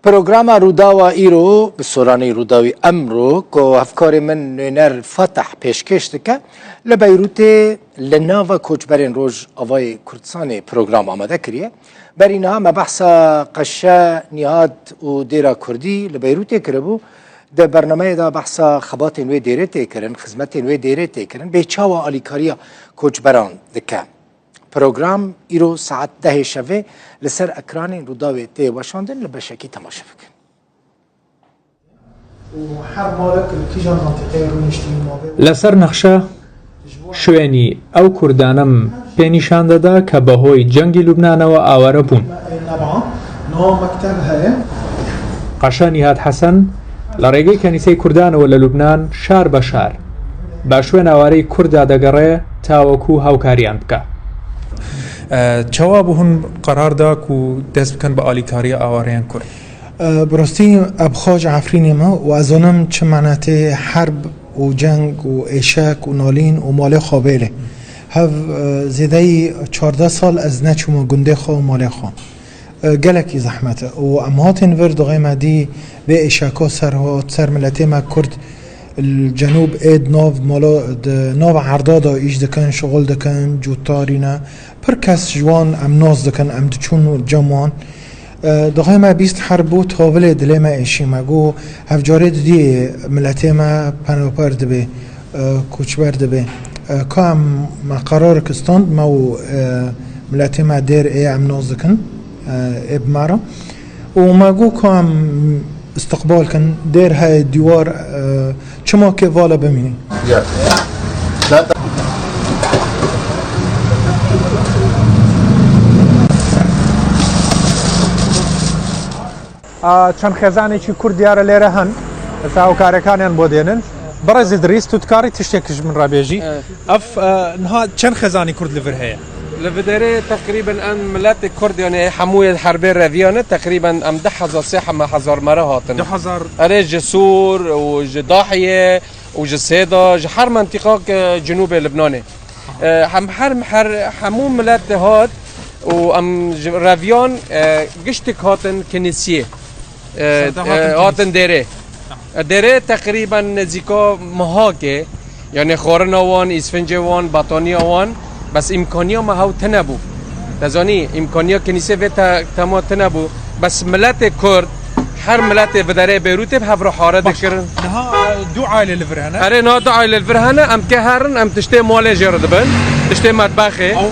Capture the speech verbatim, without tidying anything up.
Programa Rûdawa îro bi soranî Rûdawî emro ku hevkarê min nûner Fateh pêşkêş dike, li Beyrûtê li nava koçberên Rojavayê Kurdistanê program amade kiriye. Berî niha me behsa Qeşe, Nîhat û Dêra Kurdî li Beyrûtê kiribû. Di bernameyê de behsa xebatên wê dêrê tê kirin, xizmetên wê dêrê tê kirin, bê çawa alîkariya koçberan dike. Program îro saet dehê şevê li ser ekranên Rûdawê tê weşandin, li beşekî temaşe bikin. û her malek li kîjan mintîqeyê rûniştî û navê Li ser nexşe şuênî ew kurdanem pê nîşan dide ke behoyî cengî Lubnanê we aware bûn. Ê neba, niha mekteb heye. Qeşe Nîhat Hesen li rêgê kenîseyê kurdanê we li Lubnan şar be şar, be şuên awareyî kurda degere ta wekû hawkariyan bike. E, çawa bû hûn qerar da ku dest bikin bi alîkariya awareyan kurd? E, bi rastî ev xwe ji Efrînê me û ez zanim çi mane tê herb û ceng û êşek û nalîn û malê xwe bêlê. Hev, e, zêdeyî çardeh sal ez neçûme gundê xwe û malê xwe. E, gelekî zehmet e û em hatin vir, dixê me dî vê êşeka ser hat, ser miletê me kurd li cenûb ê di nav mala, di nav erda de îş dikin, şixul dikin, cût tarîne. Pir kes ji wan em nas dikin, em diçûn cem wan. E, dixê me bîst herb bû, tavilê dilê me êşî, me got, hevcarê didiyê miletê me penaber dibe, e, koçber dibe. E, ka em, me qerarek stand, me û, e, miletê me dêr ê em nas dikin, e, ê bi me re. Û me got ka em istiqbal kin, dêr heye, dîwar, e, çima kêvala bimîne? A, çend xêzanekî Kurd diyar e lêre hene. Ez hawkarekaniyan bo dênin. Birêz Îdrîs, tu dikarî tiştek ji min re bêjî? Evet. Ev, e, niha çend xêzanî Kurd li vir heye? Li Viderê teqrîben em miletê Kurd, yani hemû yê herbê reviyan e, teqrîben em deh hezar, sê heme hezar mere hatin. Du hezar. Erê, ji Sûr û ji Dahiyê û ji Sêda, ji her mentiqak, e, Cinûbê Libnanê. E, hem her, her, hemû milet hat û em ji reviyan, e, giştik hatin Kinîsiyê. E, Serde e, hatin hatin Kinîsiyê. Dêrê. E, dêrê teqrîben nêzîka mehakê, yani xwarina wan, îsfincê wan, bataniya wan, bes îmkaniya me hew tine bû. Te zanî, îmkaniya Kinîsiyê vê te-, tema tine bû. Bes miletê Kurd, her miletê Viderê Beyrûtê bi hev re hare dikirin. Niha, e, du aile li vir hene? Erê, niha du aile li vir hene, em ke herin, em tiştê malê jê re dibin, tiştê metbexê. Ew